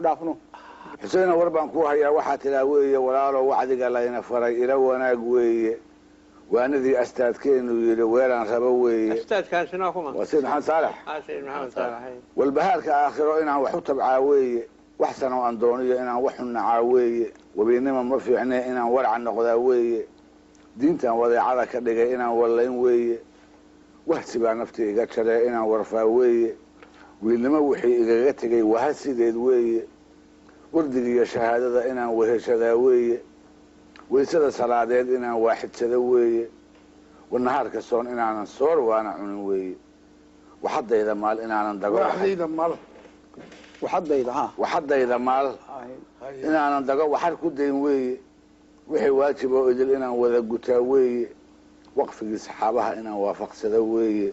Dhaafno. Xuseena, war baan ku hayaa. Waxaa tiraa weeye, walaalo, wacdiga layna faray ila wanaag weeye, waanadii astaadkeenu yidhi weeraan rabo weeye. Astaadkaasina kuma? Waa Sayid Maxamed Saalax. Sayid Maxamed Saalax. Walbahaarka aakhiro inaan wax u tabcaa weeye, wax sanoo aan dooniyo inaan wax xunacaa weeye, webiinima ma fiicne inaan warca noqdaa weeye, diintan wadeecada ka dhigay inaan wallayn weeye, wahsi baa naftii iga jaree inaan warfaa weeye, wiilnimo wixii igaga tegay waha sideed weeye, wardigiiyo shahaadada inaan weheshadaa weeye, waysada salaadeed inaan waaxidsado weeye, wanahaarka soon inaanan soor waana cunin weeye, waxadayda maal inaanan dago. Waxdayda mal. Waxadayda ha. Waxadayda maal inaanan dago waxar ku dayn weeye, wixii waajib oo idil inaan wada gutaa weeye, waqfigii saxaabaha inaan waafaqsado weeye,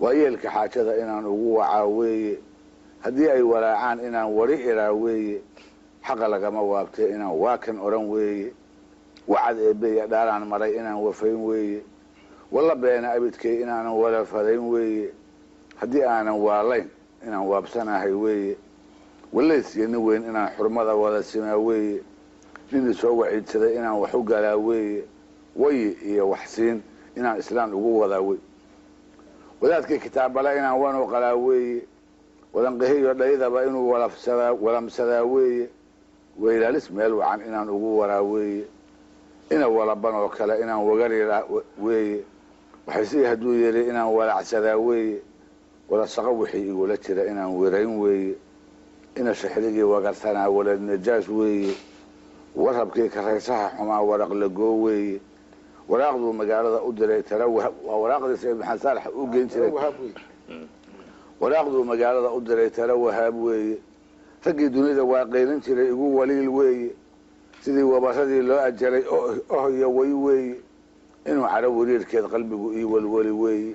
waayeelka xaajada inaan ugu wacaa weeye, haddii ay walaacaan inaan wari iraa weeye, xaqa lagama waabtay inaan waakan odhan weeye, wacad eebbeya dhaaraan maray inaan wafayn weeye, walla beena abidkay inaanan wala fadayn weeye, haddii aanan waalayn inaan waabsanahay weeye, walaysiyo nin weyn inaan xurmada wada simaa weeye, nin isoo waciidsaday inaan wax u galaa weeye, wayi iyo waxsiin inaan islaan ugu wadaa wey, wadaadkii kitaabbale inaan wanu qalaa weeye, wadanqihiyo dhaydaba inuu walafsadaa walamsadaa weeye, waylaalis meel wacan inaan ugu waraa weeye, ina walaban oo kale inaan wagariraa weeye, waxaysi hadduu yidhi inaan walacsadaa weeye, walasaqo wixii igula jira inaan werayn weeye, ina shixrigii wagarsanaa walad najaas weeye, warabkii karaysaha xumaa waraq lagoo weeye, waraaqduu magaalada u diray tara waa waraaqdii Sayid Maxamed Saalax u geyn jiray, waraaqduu magaalada u diray tara wahaab weeye, raggii dunida waa qaylin jiray igu waliil weeye, sidii wabaradii loo ajaray ohyo way weeye, inuu caro wariirkeed qalbigu ii welweli weeye,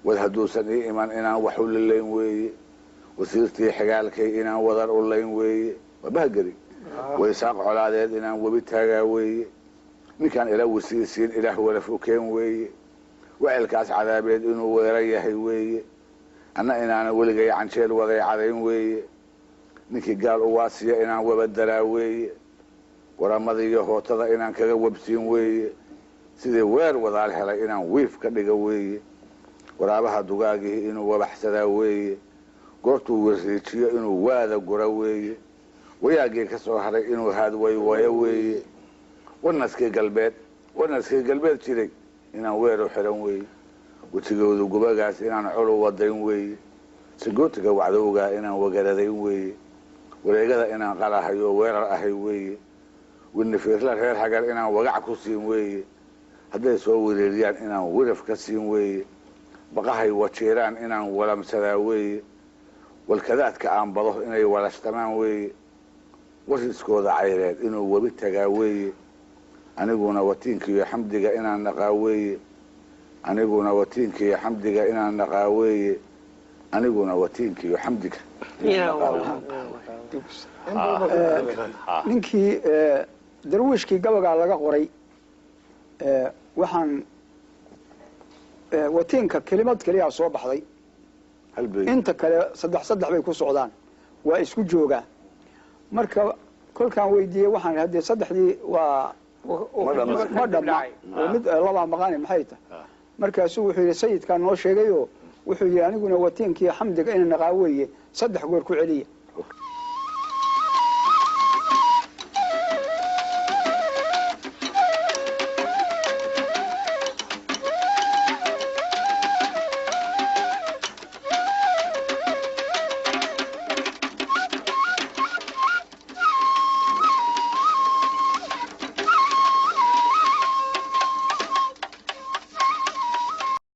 wad hadduusan ii iman inaan wax u lilayn weeye, wasiirtii xigaalkay inaan wadar u layn weeye, waa bahgeri, waysaaq colaadeed inaan webi taagaa weeye, ninkaan ila wasiirsiin ilaah walaf u keen weeye, wecelkaas cadaabeed inuu weera yahay weeye, anna inaanan weligay canjeel waday cadayn weeye, ninkii gaal u waasiya inaan wabadaraa weeye, waramada iyo hootada inaan kaga wabsiin weeye, sidii weer wadaal helay inaan wiif ka dhiga weeye, waraabaha dugaagihii inuu wabaxsadaa weeye, goortuu wariijiyo inuu waada gura weeye, wayaagii ka soo haray inuu haadwaywayo weeye, wanaskii galbeed wanaskii galbeed jiray inaan weeru xiran weeye, wejigoodu gubagaas inaan culu wadayn weeye, sagootiga wacdowgaa inaan wagaradayn weeye, wareegada inaan qalahayo weerar ahay weeye, winifiirla reer hagar inaan wagac ku siin weeye, hadday soo wereeriyaan inaan wiraf ka siin weeye, baqahay wajiiraan inaan walamsadaa weeye, walkadaadka aan bado inay walashtamaan weeye, wariskooda cayreed inuu webi tagaa weeye, aniguna watiinkiiyo xamdiga inaan naqaa weeye, aniguna watiinkiiyo xamdiga inaan naqaa weeye, aniguna watiinkiiyo xamdiga inaan naqaa weeye. Ninkii darwiishkii gabagaa laga qoray, waxaan watiinka kelimad keliyaa soo baxday. Hal bay. Inta kale saddex saddex bay ku socdaan, waa isku joogaa. Marka kolkaan weydiiyey waxaan haddee saddexdii waa Ma dhamma. Ma dhamma oo mid labaa maqaani maxay tahay? Markaasuu wuxuu yidhi sayidkaa noo sheegayoo wuxuu yidhi aniguna watiinkii xamdiga ina naqaa weeye, saddex goor ku celiya.